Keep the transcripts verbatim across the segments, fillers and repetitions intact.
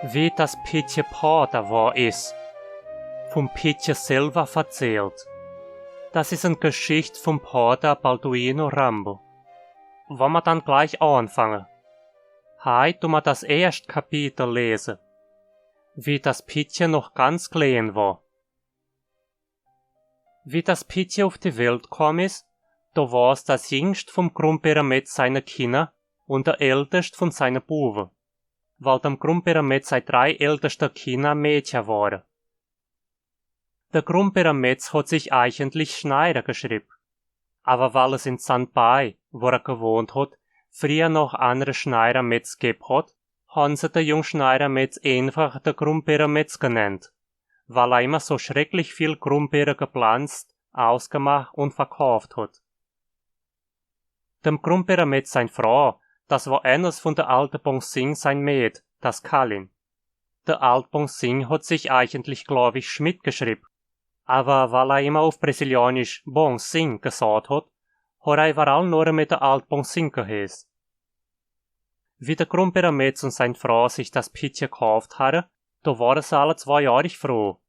Wie das Pietje Pater war is. Vom Pietje selber verzählt. Das is en Geschicht vom Pater Balduino Rambo. Wann ma dann gleich anfange. Heit du ma das erscht Kapitel lese. Wie das Pietje noch ganz kleen war. Wie das Pietje uf die Welt komm is, do war's das jingscht vom Grumpeter Metz seine Kinner und der ältescht von seine Buwe, weil dem Grumpeter Metz sei drei älteschte Kinner Mädcher ware. Der Grumpeter Metz hot sich eigentlich Schneider geschrieb, aber weil es in Sandbei, wo er gewohnt hot, frieher noch annere Schneider Metz geb hot, han se der jung Schneider Metz eenfach der Grumpeter Metz genennt, weil er immer so schrecklich viel Grumpeter geplanzt, ausgemach und verkauft hot. Dem Grumpeter Metz sein Frau, das war eines von der alte Bonsing sein Mäd, das Kallin. Der alt Bonsing hot sich eigentlich, glaub ich, Schmidt geschrieb, aber weil er immer uf Brasilianisch Bonsing gesaht hot, hot er iwwerall nur mit der alt Bonsing gehees. Wie der Grumpeter Metz und sein Frau sich das Pietje kauft harre, do ware se alle zweijohrig froh.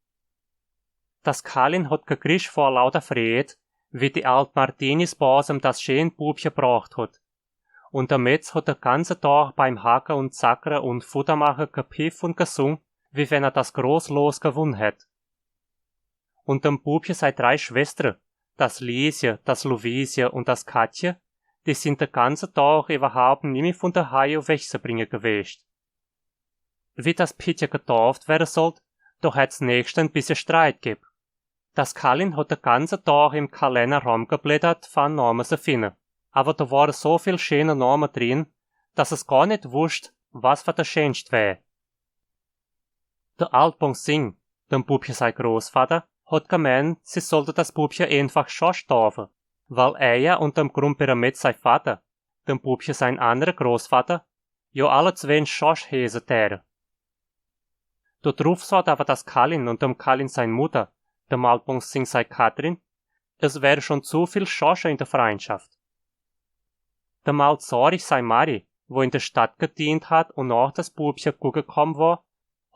Das Kallin hot gekrisch vor lauter Freed, wie die alt Martinis Bas em das scheen Bubche gebracht hot. Und der Metz hot der ganze Tag beim Hacke und Zackre und Futtermache gepiff und gesung, wie wenn er das groß Los gewunn hätt. Und dem Bubche sei drei Schwestre, das Liesje, das Luisje und das Katje, die sind der ganze Tag iwwerhaupt nimmi von der Hei uf weg ze bringe gewescht. Wie das Pietje getauft were sollt, do hätt's nächscht en bissje Streit geb. Das Kallin hot der ganze Tag im Kalenner romgeblättert, fer en Name ze finne. Aber do ware so viel scheene Name drin, dass es gar net wusst, was fer der scheenscht wär. Der alt Bonsing, dem Bubche sei Großvater, hot gemeent, sie sollte das Bubche eenfach Schorsch taufe, weil er und dem Grumpeter Metz sei Vater, dem Bubche sein annere Großvater, jo alle zween Schorsch heese täte. Do druf saht aber das Kallin und dem Kallin sein Mutter, dem alt Bonsing sei Katrin, es wär schon zu viel Schorsche in der Freindschaft. Dem alt Sorich sei Mari, wo in der Stadt gedient hat und auch das Bubche gugge komm war,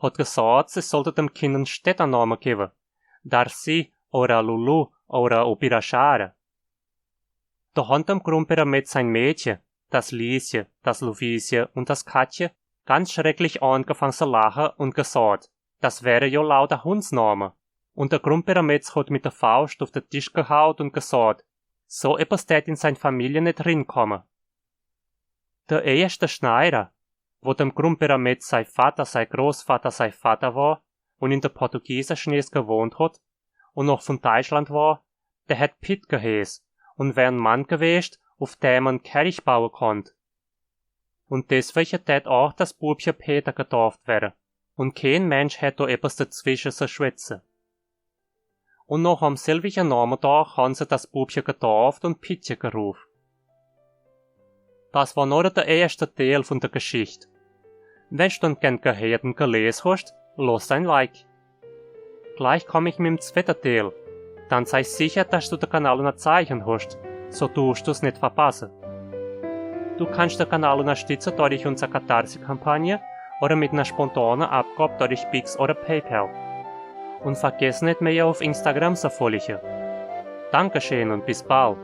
hot gesaht, sie sollte dem Kind en Städtername gewe, Darcy oder Lulu oder Ubirachara. Do hon dem Grumpeter Metz sein Mädche, das Liesje, das Luisje und das Katje, ganz schrecklich angefang ze lache und gesaht, das wäre jo lauter Hundsname. Und der Grumpeter Metz hot mit der Fauscht uf der Tisch gehaut und gesaht, so eppes tät in sein Familie net rinkomme. Der erschte Schneider, wo dem Grumpeter Metz sei Vater sei Großvater sei Vater war und in der Portugieser Schnees gewohnt hot und noch von Deischland war, der hätt Pitt gehees und wär en Mann gewescht, uf dem en Kerch baue konnt. Und deswege tät auch das Bubche Peter getauft were. Und keen Mensch hätt do eppes dazwische ze schwätze. Und noch am selwigen Name Tag han se das Bubche getauft und Pittje geruf. Das war nur der erschte Deel von der Geschicht. Wenn du den gern gehört und gelesen hast, lass ein Like. Gleich komm ich mit dem zweiten Deel. Dann sei sicher, dass du den Kanal unner Zeichen hast, so tust du's net verpasse. Du kannst den Kanal unterstütze durch unsere Katharse-Kampagne oder mit einer spontanen Abgabe durch Pix oder PayPal. Und vergiss net, mir auf Instagram zu folgen. Dankeschön und bis bald.